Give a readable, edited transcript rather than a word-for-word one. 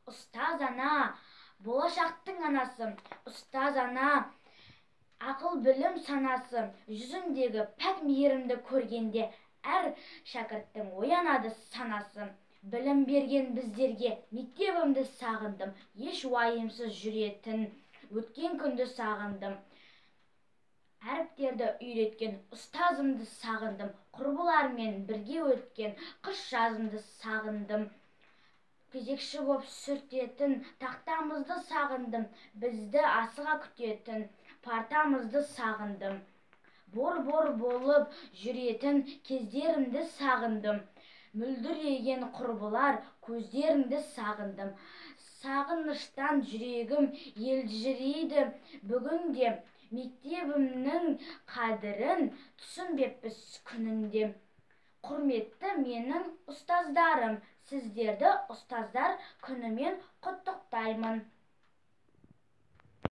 Ұстаз ана, болашақтың анасы, ұстаз ана, ақыл, білім санасы. Жүзіңдегі пәк мейірімді көргенде әр шәкірттің оянады санасы. Білім берген біздерге мектебімді сағындым, еш уайымсыз жүретін өткен күнді сағындым. Әріптерді үйреткен ұстазымды сағындым, құрбылармен бірге өткен қыс жазымды сағындым. Кезекші боп сүртетін тақтамызды сағындым, бізді асыға күтетін партамызды сағындым. Бор-бор болып жүретін кездерімді сағындым, мөлдіреген құрбылар көздеріңді сағындым. Сағыныштан жүрегім елжірейді бүгінде, мектебімнің қадірін түсінбеппіз күнінде. Құрметті менің ұстаздарым, сіздерді Ұстаздар күнімен құттықтаймын.